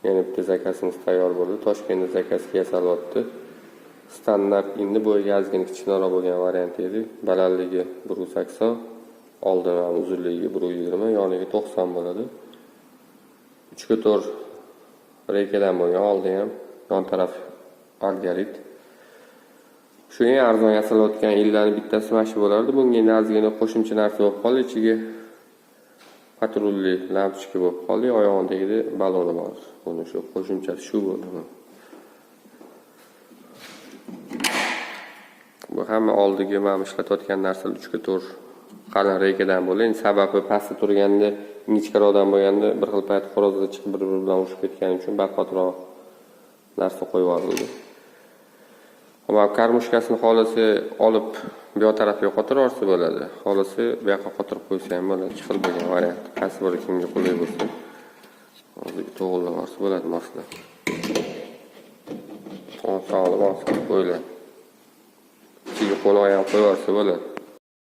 Yana bitta zakazimiz tayyor bo'ldi. Toshkentda zakazga yasalyapti. Standart endi bo'yiga ozgina kichkinaroq bo'lgan variant edi. Balandligi 1,80, oldin ham uzunligi 1,20, yonligi 90 bo'ladi. 3 ga 4 reykadan bo'lgan, oldi ham yon taraf algarit. Shu eng arzon yasalayotgan illarning bittasi mana shu bo'lardi. Bunga endi ozgina qo'shimcha narsa bo'lib qoldi. Ichiga patrulli lampochka bo'lib qoldi. Oyog'ini tagida baloni bor. Buni shu qo'shimchasi shu bo'ldi. Bu hamma oldiga mana ishlatayotgan narsalar 3 ga 4 qalin reykadan bo'ldi. Endi sababi pastda turganda, ingichkaroqdan bo'lganda bir xil payt xo'rozlar chiqib bir-biri bilan urushib ketgani uchun baquvvatroq narsa qo'yib yuborildi. Mana кормушка sini xohlasa olib bu yoq tarafiga qotirib yuborsa bo'ladi. Xohlasa bu yoqqa qotirib qo'ysa ham bo'ladi. Ikki xil bo'lgan variant. Qaysi biri kimga qulay bo'lsa, o'ziga to'g'irlab yuborsa bo'ladi moslab. Oson olib oson qo'yiladi. Ichiga qo'l oyoq qo'yib yuborsa bo'ladi.